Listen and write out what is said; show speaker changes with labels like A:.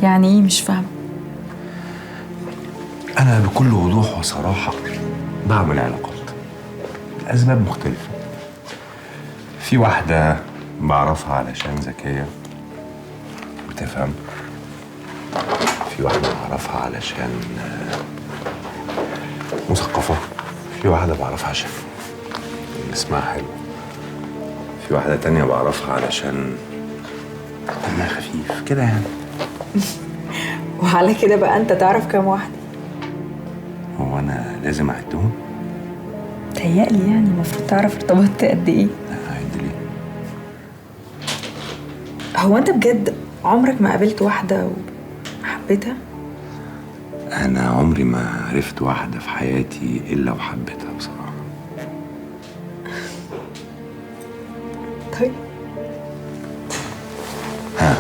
A: يعني ايه؟ مش فاهمه.
B: انا بكل وضوح وصراحة بعمل علاقات لاسباب مختلفة. في واحدة بعرفها علشان ذكية بتفهم، في واحدة بعرفها علشان مثقفة، في واحدة بعرفها عشان اسمها حلو، في واحدة تانية بعرفها علشان دمها خفيف كده يعني.
A: وعلى كده بقى انت تعرف كام واحدة؟
B: هو انا لازم اعدهم؟
A: تهيألي يعني المفروض تعرف ارتبطت قد ايه.
B: اعد ليه؟
A: هو انت بجد عمرك ما قابلت واحدة وحبيتها؟
B: انا عمري ما عرفت واحدة في حياتي الا وحبيتها بصراحة.
A: طيب.
B: ها،